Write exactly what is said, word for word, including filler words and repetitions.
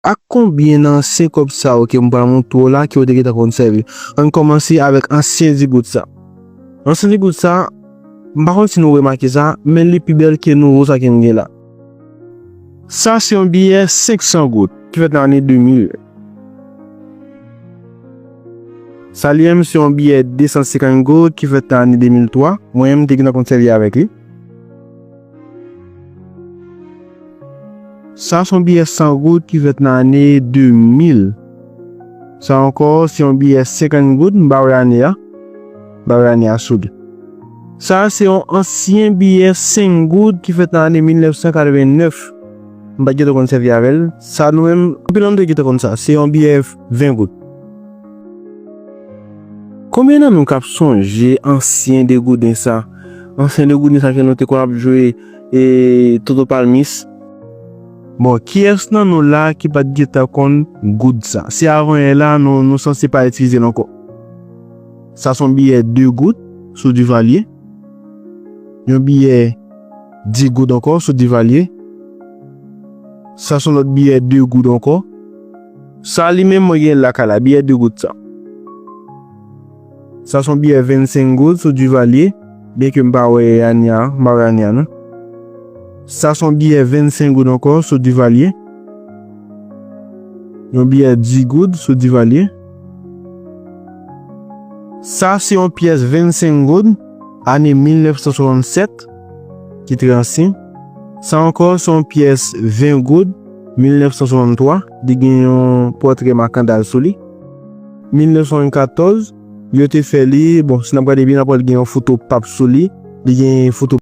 ak konbyen nan ansyen kòb sa yo ke m pral montre w la ke yo te gentan konn sèvi. Ann kòmanse avèk ansyen di goud sa. Ansyen di goud sa, m pa konn si nou remake sa, men li pi bèl ke nouvo sa ke m gen la. Sa se yon biyè senk san goud ki fèt nan ane de mil. Sa li menm se yon biyè de san senkant goud ki fèt nan ane de mil twa. Mwen menm, m te gentan konn sèvi avèk li. Sa se yon biyè san goud ki fèt nan ane de mil. Sa ankò, se yon biyè senkant goud, m pa wè ane a. M pa wè ane a sou li. Sa se yon ansyen biyè senk goud ki fèt nan ane mil nèf san katreven nèf. M pa t gentan konn sèvi avè l. Sa nou menm, anpil nan nou te gentan konn sa. Se yon biyè ven goud. Konbyen nan nou k ap sonje ansyen de gouden sa? Ansyen de gouden sa ke nou te konn ap jwe e Toto Palmis. Bon, kiyès nan nou la ki pa t gentan konn goud sa? Se avanyè la, nou, nou sanse pa itilize l ankò. Sa se yon biyè de goud sou Duvalier. Yon biyè dis goud ankò sou Duvalier. Sa se yon lòt biyè de goud ankò. Sa li menm mwen gen lakay la, biyè de goud sa. Sa se yon biyè vennsenk goud sou Duvalier, byenke m pa wè ane a, m pa wè ane a non. Sa se yon biyè vennsenk goud ankò sou Duvalier. Yon biyè dis goud sou Duvalier. Sa se yon pyès vennsenk goud, ane mil nèf san swasannsèt, ki trè ansyen. Sa ankò se yon pyès ven goud, mil nèf san swasanntwa, li gen yon pòtrè Makandal sou li. Mil nèf san katòz, yo te fè li, bon, si n ap gade byen, n ap wè l gen yon foto pap sou li, li gen foto